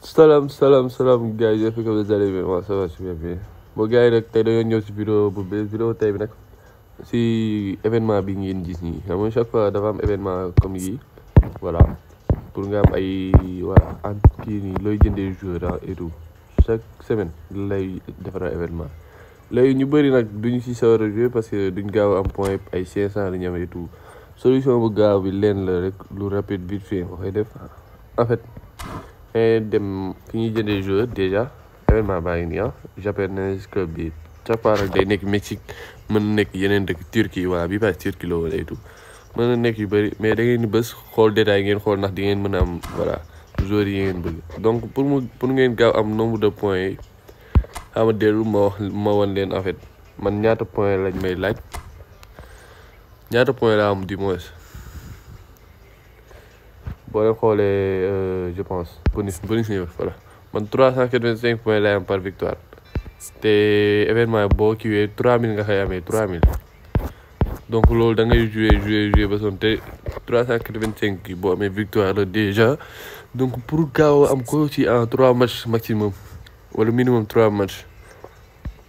Salam gars yi j'espère que vous allez bien. Moi ça va super bien. Bon gars yi nag tey dañoo ñëw si vidéo bu bees vidéo tey bi nag si événement bi ngeen gis nii xam nga chaque fois dafa am événement comme yi voilà pour nga am ay voilà en kii nii looy jëndee joueur et tout chaque semaine lay defara événement léegi ñu bëri nag duñu si sawar a jouer parce que duñ gaaw am point ay 500 la ñu am et tout solution bu gaaw bi leen la rek lu rapide vite fait nga koy def en fait. dem fi ñuy jëndee joueur déjà événement baa ngi nii Japanese club bi chaque fois rek day nekk Mexique mën na nekk yeneen dëkk Turquie waa bi pass Turquie la wala et tout mën na nekk yu bëri mais da ngeen di bës xool détail ngeen xool ndax di ngeen mën a am voilà joueurs yi ngeen bëgg donc pour ngeen gaaw am nombre de points yi xama dellu ma wan leen en fait man ñaata point lañ may laaj ñaata point laa am du moins boo leen xoolee je pense bonus nii voilà man 385 points lay am par victoire te événement boo kiiwee 3000 nga koy amee 3000 donc loolu da ngay jouer ba sonn te 385 yi boo amee victoire la déjà donc pour gaaw am ko ci en 3 matchs maximum wala minimum 3 matchs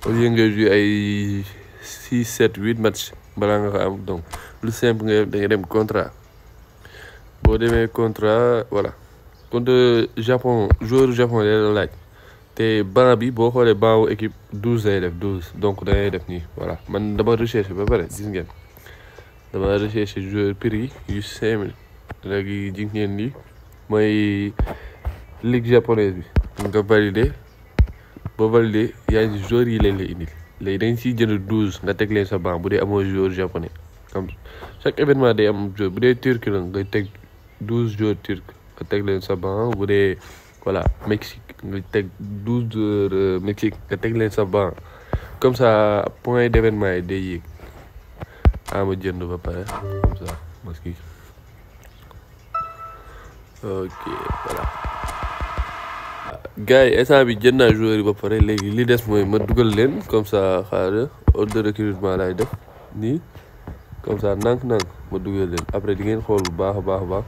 au lieu nga jouer ay 6 7 8 matchs balaa nga ko am donc lu simple nga da nga dem contrat. boo demee contrat voilà contre Japon joueur Japon la laaj te banc bi boo xoolee banc wu équipe 12 lay def 12 donc da ngay def nii voilà man dama recherché ba pare gis ngeen dama recherché joueur prix yu 5000 léegi gis ngeen ni mooy ligue japonaise bi nga validé ba validé yaa ngi joueurs yi leen lay indil léegi da nga siy jënd 12 nga teg leen sa banc bu dee amoo joueur japonais comme chaque événement day am joueur bu dee turc la ngay teg 12 joueurs turcs nga teg leen sa banc bu dee voilà Mexique nga teg 12 joueurs Mexique nga teg leen sa banc comme ça point d'événement yi day yéeg ama jënd ba pare comme ça parce que ok voilà gars yi instant bi jënd naa joueurs yi ba pare léegi li des mooy ma dugal leen comme ça xaaral ordre de recrutement laay def nii comme ça nank-nank ma dugal leen après di ngeen xool bu baax a baax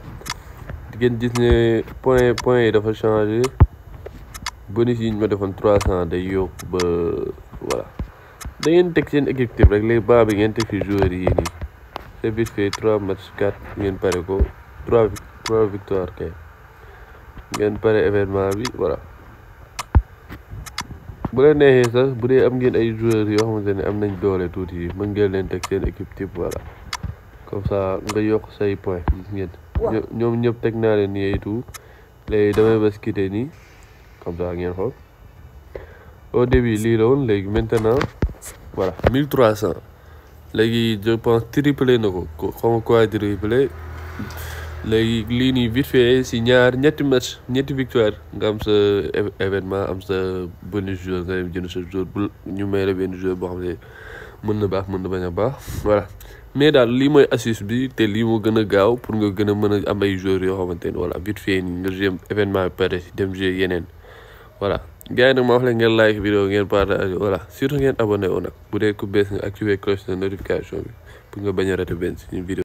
di ngeen gis ne point yi dafa changé bonus yi ñu ma defoon 300 day yokk ba voilà da ngeen teg seen équipe type rek léegi baax bi ngeen teg fi joueurs yi nii c'est vite fait 3 matchs 4 ngeen pare ko 3 victoire kay ngeen pare événement bi voilà bu leen neexee sax bu dee am ngeen ay joueurs yoo xamante ne am nañ doole tuuti mën ngeen leen teg seen équipe type voilà comme ça nga yokk say point gis ngeen ñoom ñëpp teg naa leen nii et tout léegi damay bas quitter nii comme ça ngeen xool au début lii la woon léegi maintenant voilà 1300 léegi je pense triplé na ko xawma quadruplé léegi lii nii vite fait si ñetti match ñetti victoire nga am sa événement am sa bonus joueur nga dem jënd sa joueur bu ñu may la benn joueur boo xam ne mën na baax mën na bañ a baax voilà mais daal lii mooy astuce bi te lii moo gën a gaaw pour nga gën a mën a am ay joueurs yoo xamante ne voilà vite fait nii nga jouer événement bi pare si dem jouer yeneen voilà gars yi nag ma wax leen ngeen like vidéo ngeen partage voilà surtout ngeen abonné wu nag bu dee ku bees nga activer cloche de notification bi pour nga bañ a rater benn suñu vidéo